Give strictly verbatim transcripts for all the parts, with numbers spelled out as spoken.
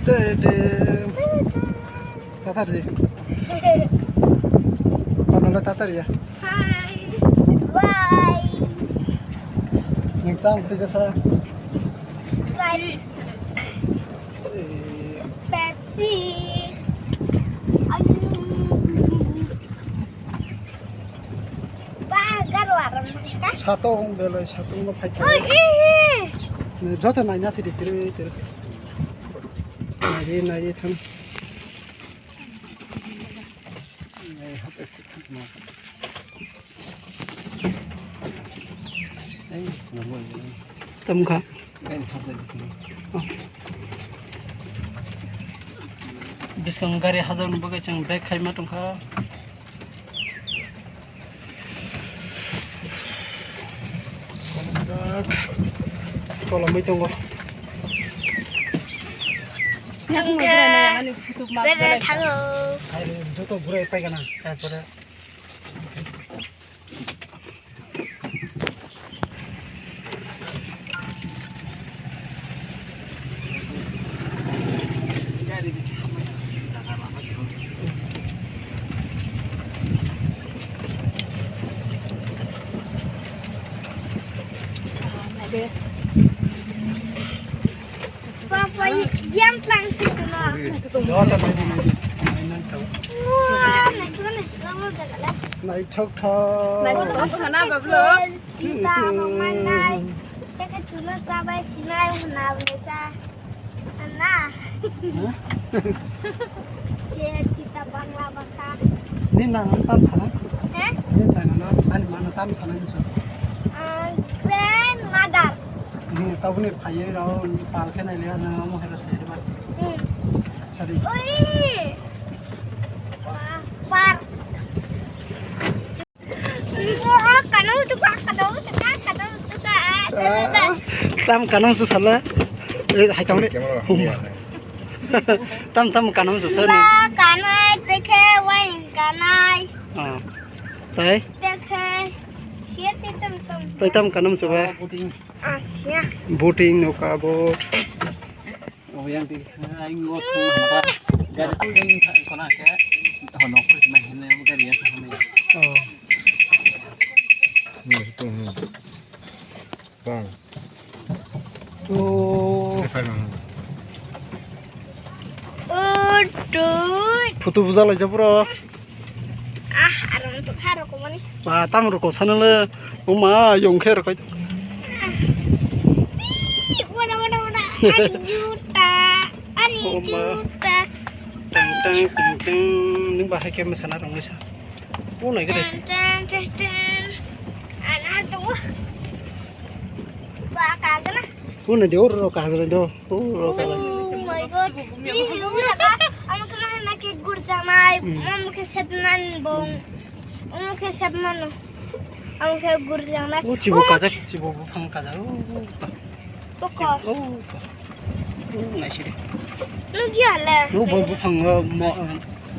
Te, te. Tatar di. Kono le tatar ya? Hi. Bye. Nang tang te jasa. Bye. Eh. Pepsi. Ayu. Ba, garo aram. Satung belai, satung no phai. Oi, thai. Eh, eh. Joto naina sidi tiri tiri. Nai nai thang. Tam kha. Biskang gari hajak ni bagwi chwng bag khaima tongkha. Kolomwi tongo. Bere thango. Joto burai paigana, tarpore. Papa, yang tlang sih cuma. Wah, naik mana? Naik mana? Naik mana? Naithok thok. Naithok thok, hana, Bablu. Kita mau mana? Kita cuma cabai sinai, mana biasa. Ana. Hah? Siya chita bangla basa. Ni nang tam sana? He? Ni nang na, ani mana tam sana ni so? Ah, grandmother. Ni tabuni phaiye rao, ni pal khe nai le, na mo hera sai ba. Hmm. Sorry. Oi. Wah, par. Tam kanam su sala. Eh, hai tam le. Camera. Hum. Tam tam kanam su sala. La kanai, tekhe wain kanai. Ah. Tai? Tekhe siete tam tam. Tai tam kanam su ba. Asia. Boating, noka boat. Oh, yang di, ah, yang ngot, mata. Gari tu yang kona ke, oh, nokre sima hene, gari ya, hene. Oh. Hmm, tu, hmm. Bang. Oh. Ini file mana? Udut. Photo buja lai jabra. Ah, arang tu kharo ko mani. Ba, tam ro ko sana le. O ma, yong khe ro kai. Ih, wada, wada, wada. Ani juta. Ani juta. O ma. Tang, tang, tang, tang. Nung ba hai khe mosana rong sa. O nai gede. Tang, tang, tang, tang. Ana tu. Ba, ka gana. O nai de, o ro ka gana do. Oh my God. Ih, ura ka. Amo khe mahai ma khe gurjaknai. Hmm. Amo khe sepnan bong. Amo khe sepmano. Amo khe gurjaknai. O chibo kajak, chibo buphang kajak. O, o, o. Boko. O, o. O, naisidi. Nugya le. O bo buphang o mo,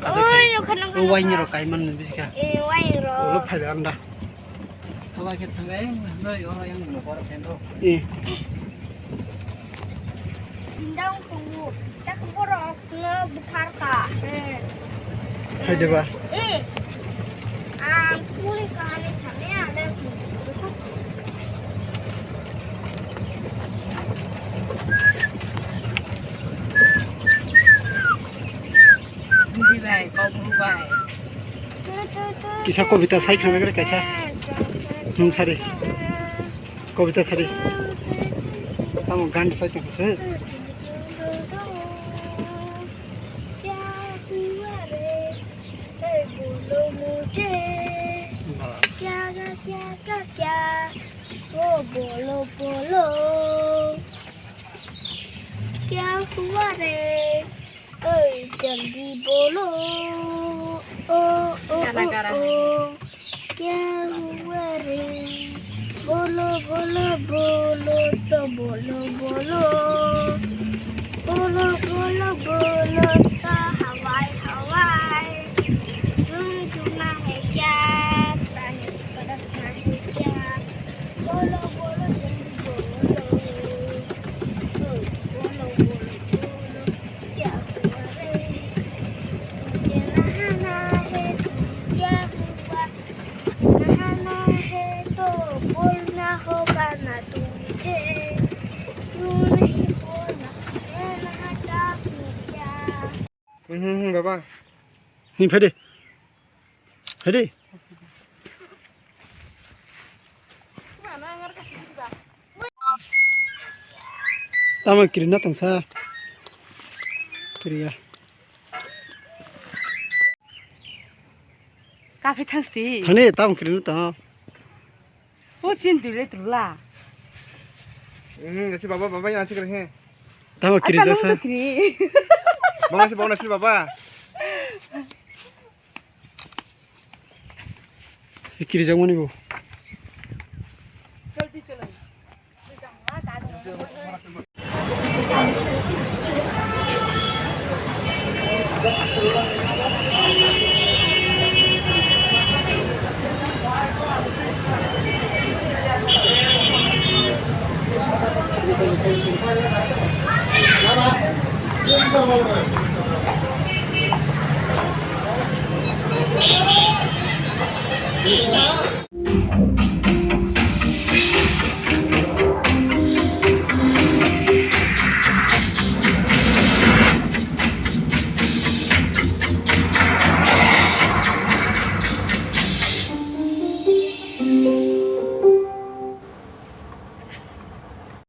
kajak. Oi, khai. Nukha, nukha, o waini nukha. Rok kaiman ni bisi kha. Eh, waini rok. O lo phai anda. Hala khe thangai, noi oro yang bulo borok khe no. Eh. Tindang khungu, tak borok no bukhar kha. Eh. Hai deba. Eh. Ang kuli kahani sami ale. Hindi bai, kok bai. Kisa kobita sai khna gre kaisa. Nung sari. Kobita sari. Tamo gan sai khna se. क्या हुआ रे? ओए जल्दी बोलो, ओ, ओ, गाना ओ, गा रहा है। ओ, क्या हुआ रे? बोलो, बोलो, बोलो, तो बोलो, बोलो। बोलो, बोलो, बोलो, तो हवाई, हवाई। घूमना है क्या? पानी बरसना है क्या? बोलो, बोलो, जल्दी बोलो। ओए, बोलो, बोलो, बोलो। Hmm, hmm, baba. Ni phai de. Phai de. Tamo kiri na tongsa. Kiri ya. Kafe thangsti. Thani tamo kiri na tong. O chin tu le tu la. Hmm, nasi baba, baba yang nasi kiri he. Tamo kiri jasa. Kiri. Baba nasi, baba nasi baba. Kiri jang mani bo.